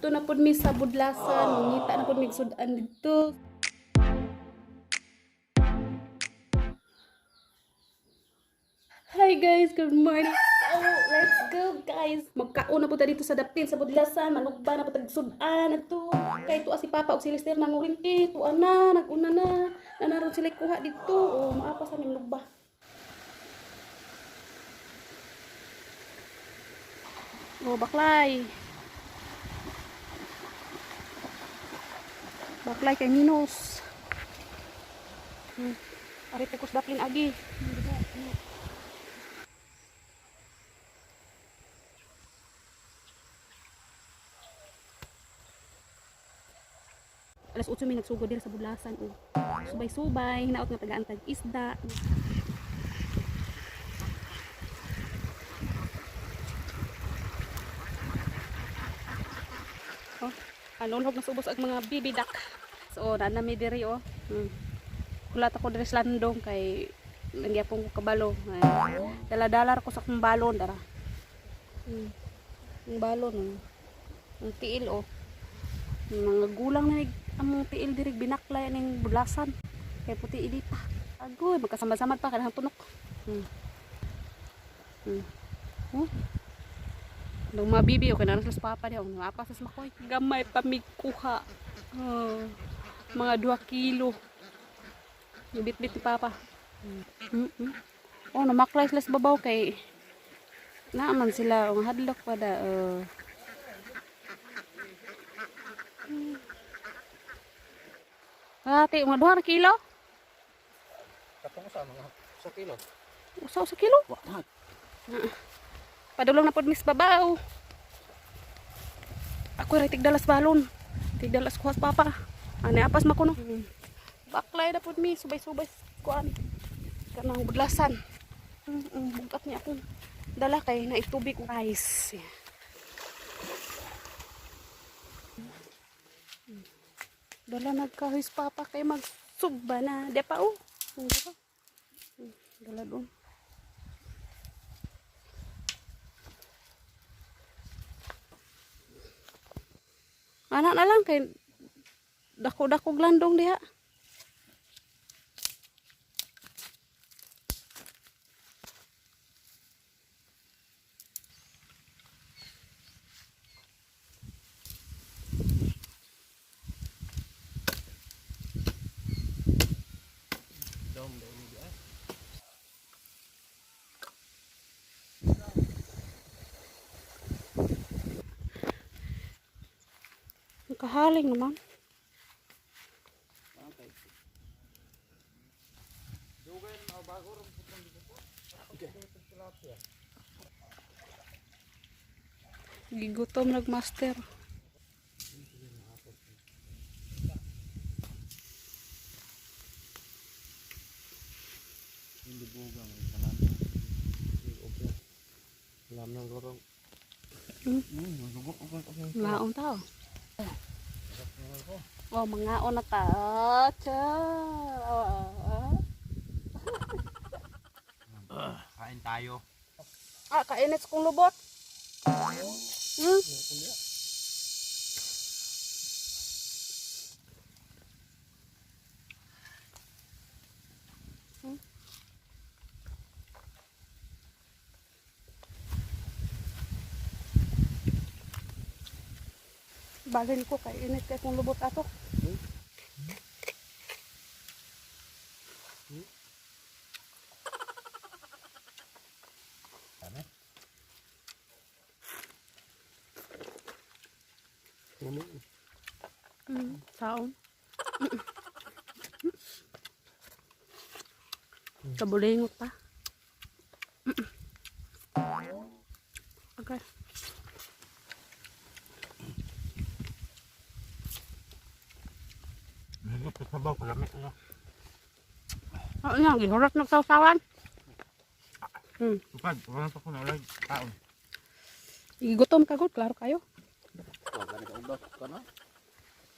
Adto na pud mi sa Budlasan, mangita na pud mi sudan didto. Hi guys, good morning. So, let's go guys. Magkaon na po ta dito sa dapin sa Budlasan, manugba na po tag sudan adto. Kay tuwa si Papa og si Lester nangurinti, tuwa na, naguna na. Nanaron sila kuha dito. Oh, maapa sa aming lugba. Oh, baklay. Baklay kay Minos. Ari pa daplin agi. Alas 8 may nagsugod diri sa Budlasan oh. Subay-subay, hinaot nga tagaan tag isda. Oh, anulhog na subos ang mga bibidak. So, na nami diri oh. Hulat ako diri sa landong kay nangyapon ko kabalo. Ay, dala-dala ko sa akong balon dara. Ang balon oh. Ang tiil oh. Mga gulang na among tiil diri binaklay ning Budlasan. Kay puti ilita. Agoy, magkasama-sama pa kanang tunok. Oh. Nung mabibi, okay na sila sa papa niya. Mapa sa makoy. Gamay pa mikuha. Oh, mga 2 kilo. Yung bit-bit ni papa. Oh, namaklay sila sa babaw kay naaman sila. Ang hadlok pa da. Oh. Ate, mga 2 kilo? Katong sa mga sa kilo. Usa kilo? Wa na. Padulong na pod mis babaw. Ako ray tigdalas balon. Tigdalas kuhas papa. Ani apas makuno. Baklay na pod mi subay-subay kuan. Kanang Budlasan. Bugat niya akong dala kay naitubig og rice. Dala nagkahoy papa kay magsugba na. Di pa oh. Di pa. Dala doon. Anak na lang kay dako-dako glandong diha. Dom dom di ah. Nakahaling naman. Gigutom nagmaster. Hindi bugang kanan. Lam nang gorong. Laong tao. Oh, mangaon na ta. Char. Oh, ah. Kain tayo. Ah, kainit sa kong lubot. Balin ko kay init kay kong lubot ato. Saon. Kabulingot pa. Okay. Sabaw ko lamit na. Oo nga, gihurat nagsawsawan. Tukad, wala pa ko na ulit. Kaon. Gigutom ka gud, klaro kayo. Wala ka ugat ka na.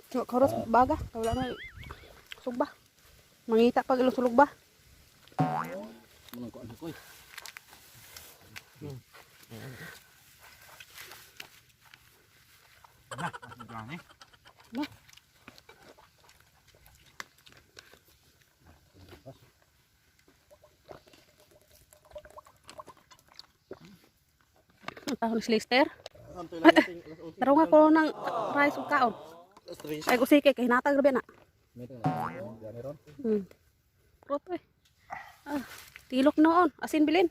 So, karos baga, wala na sugba. Mangita pag ilong sulog ba? Munang ko anak koy. Gani. No. Ang tahon si Lester. Tarong ako ng rice ug kaon. Ay usike kay hinatag ra na. Gani ron. Prot eh. Ah, tilok noon, asin bilin.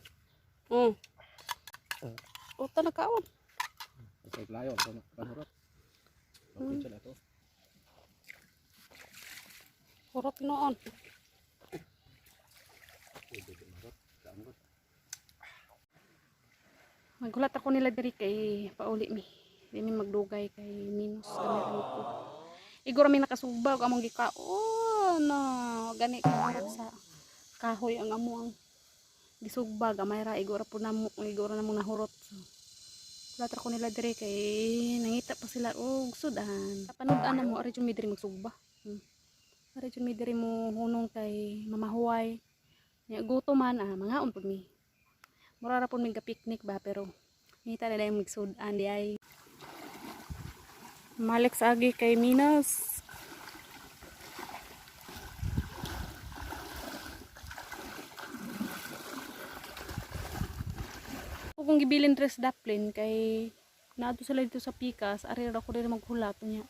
Uta na kaon. Sa layo, kanurot. Picture na to. Kurot noon. Magulat ako nila diri kay pauli mi. Di mi magdugay kay minus kami ano ko. Igor mi nakasugba ug among gikaon. No, gani ka sa kahoy ang amo ang gisugba gamay ra igor po namo igor na mo nahurot. So, gulat ako nila diri kay nangita pa sila og sudan. Panud-an na mo ari jud mi diri magsugba. Ari jud mi diri mo hunong kay mamahuway. Nya gutom man ah, mangaon pud mi. Mura ra pud mi ga-picnic ba pero ngita na lang magsud-an di ay. Malik sa agi kay Minas. Kung gibilin dress daplin kay naadto sila dito sa pikas, ari ra ko diri maghulat unya.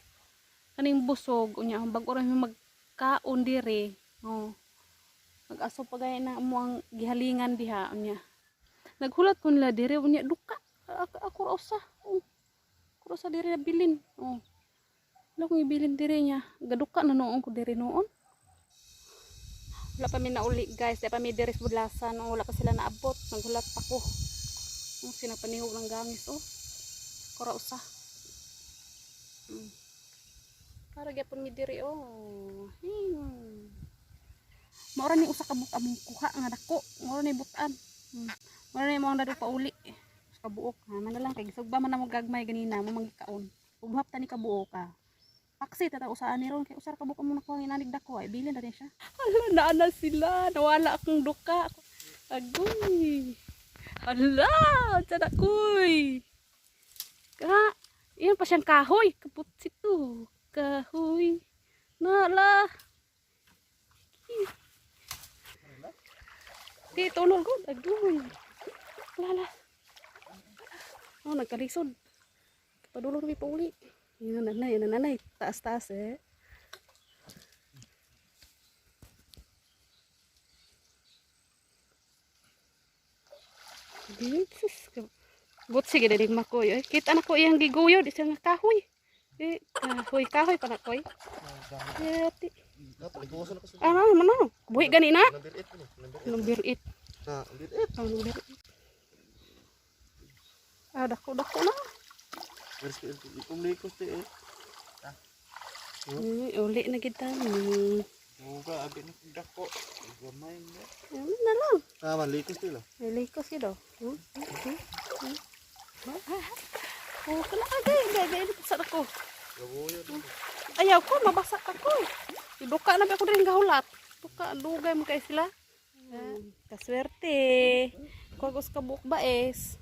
Kaning busog unya ang bag-o ra mi magkaon diri. Oh. Mag-aso pa gaya na mo ang gihalingan diha unya. Naghulat ko nila diri unya duka. Ako, ako ra usa. Oh. Ako ra usa diri nabilin. Oh. Wala kong ibilin diri niya. Gaduka na noon ko diri noon. Wala pa mi nauli guys. Di pa mi diri sa budlasan. Oh, wala pa sila naabot. Naghulat pa ko. Oh, sinapanihog ng gangis oh. Kora usa. Para gyapon mi diri oh. Maura ni usa ka buok among kuha nga dako. Maura ni butan. Maura ni mo ang dado pauli. Usa ka buok. Ha, man na lang kay gisugba man na mo gagmay ganina mo mangikaon. Ubuhap ta ni ka buok ka. Paksi tata usaan ni ron kay usa ra ka buok among nakuha nga inanig dako ay bilin na rin siya. Hala naa na sila. Nawala akong duka. Agoy. Hala, tiyan ako'y. Ka, iyan pa siyang kahoy. Kaputsi to. Kahoy. Nala. Di, tunol ko. Agoy. Lala. Oh, nagkalisod. Padulong kami pauli. Yan nanay, yan nanay. Taas-taas eh. Jesus. But sige na makoy. Ay, kita na ko iyang giguyo. Di siya nga kahoy. Eh, kahoy, kahoy pa na koy. Yati. Ano, ano, ano? Buhi gani na? Number 8 ni. Number 8. Na, number 8. Oh, number 8. Ah, dako, dako na. Kumlikos ti eh. Ay, uli na kita. Muga abi na dako. Gamay na. Ano na lang. Ah, man likos ti la. May likos yun daw. Oh, kala agay, agay, agay, sa ako. Gabuyo. Ayaw ko, mabasa ako. Iduka na ba ako din gahulat. Duka, dugay mo kay sila. Kaswerte. Kagos kabuk ba es.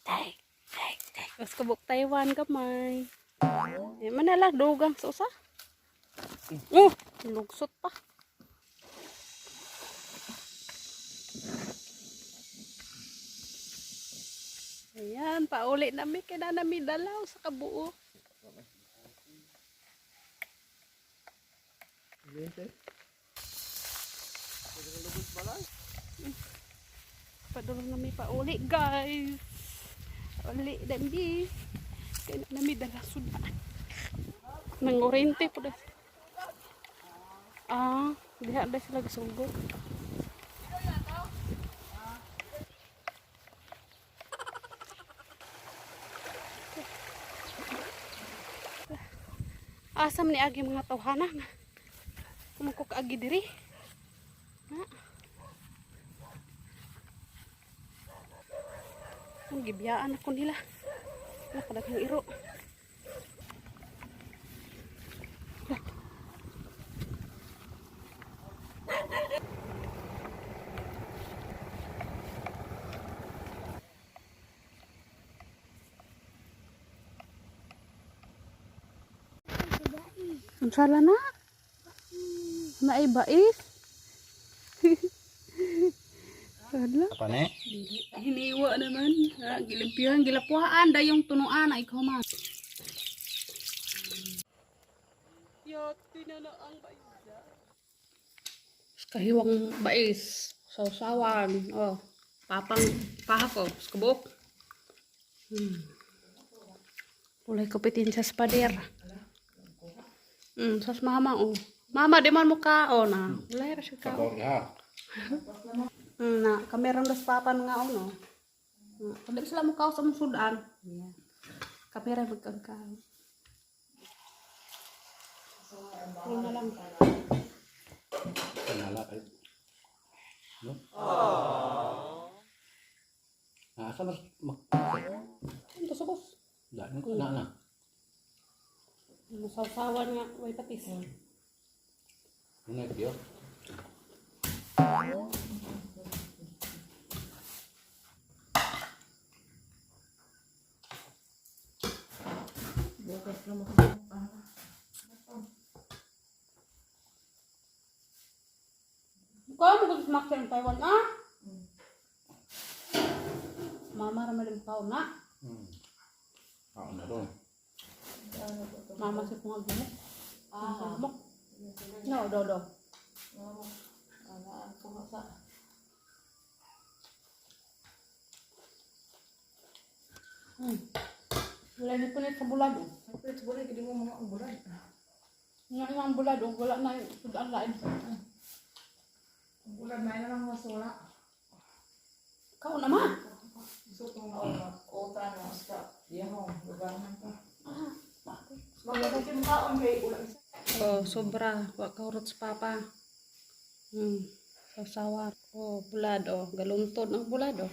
Tay, tay, tay. Kagos kabuk Taiwan kamay. Eh, manala, dugang sa usa. Oh, lugsot pa. Ayan, pauli nami kay na nami dalaw sa kabuo. Padulong nami pauli, guys. Uli dami. Kay na nami dala sudan. Nangorente po das. Ah, diha ba sila gisugot? Asam ni agi mga tawhana nga. Kumangko ka agi diri. Ha? Ang gibiyaan ako nila. Wala kadaghang iro. Unsa la na? Naay bais. Hala. Apa ne? Hiniwa naman. Ha, gilimpihan, gilapuhaan, dayong tunuan, ay ikaw man. Yati na na ang bais. Kahiwang bais. Sausawan. Oh, papang pahako. Skubok. Ulay kupitin sa spader. Sas mama oh. Mama, di man mo kaon na. Ulay ra siya kaon. Kapor ha. Na, kameron das papa nga ono. Kung sila mo kaos sa mong sudan. Yeah. Kamera magkangkao. Puro na lang. Kanala kayo. No? Ah, asa mas mak Ito sa boss. Dahil ko na na. Masawsawan nga, way patis. Ano na biyo? Bukas na makapag. Kaya mo gusto smack sa Taiwan, ah? Mama ramal yung kao na. Ah, na ron. Mama si pungag mo. Ah, mo. No, do, do. Wala ni punit sa bulad. Oh. Pero sa bulay, kaya mo mga ang bulay. Nga nga ang bulad, oh. Wala na yung sudaan lain. Ang bulay, may na lang masura. Kao na ma. Gusto ko nga otra no sa yahong lugaran pa. Maganda si mukhaon kay ulang isa. Oh, sobra. Wa ka urot sa papa. Sawsawa. Oh, bulad oh. Galuntod ang bulad oh.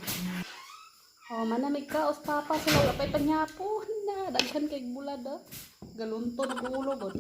Oh, manamig ka os papa sila wala pa'y panyapo na. Daghan kay bulad oh. Galuntod ang ulo god.